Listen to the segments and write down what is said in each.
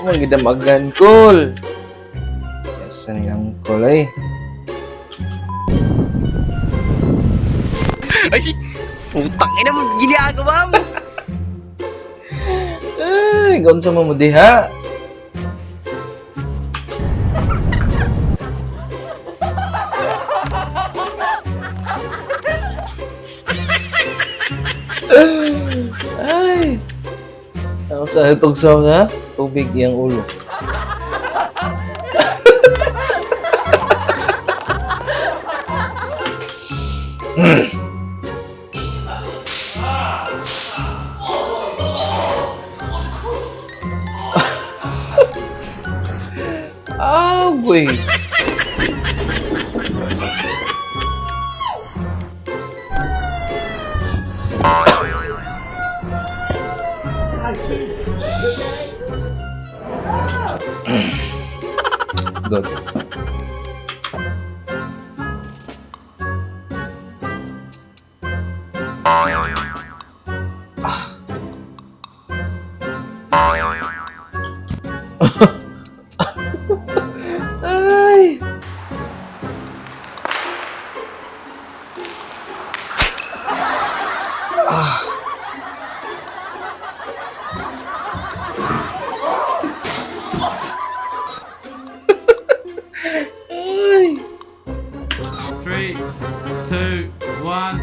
Oh, gidamagan, kol. Yes, ni Uncle ay. Ay, putang ina mo, ginagawa mo. Ay, gaun sa mo diha. Ay. Ako sa tugsaw na tubig iyang ulo. Agoy. Good. Ay. Ay. Three, two, one.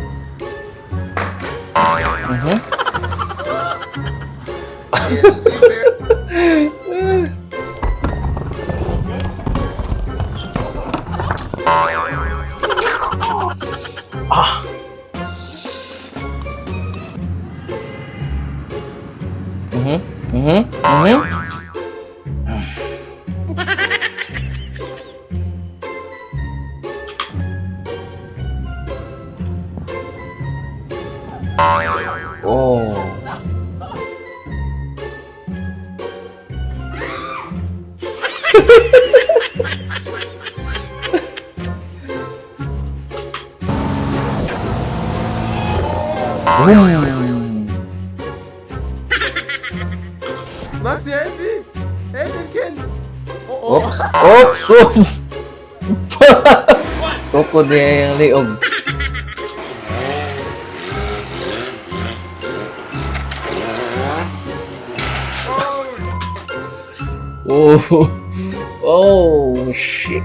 Oh. Boom. Maxi, helf ihm! Helf dem Kind! Oh, oh. Oops! Oops! Oops! Tukod niya yung liog. Oh! Oh! Shit!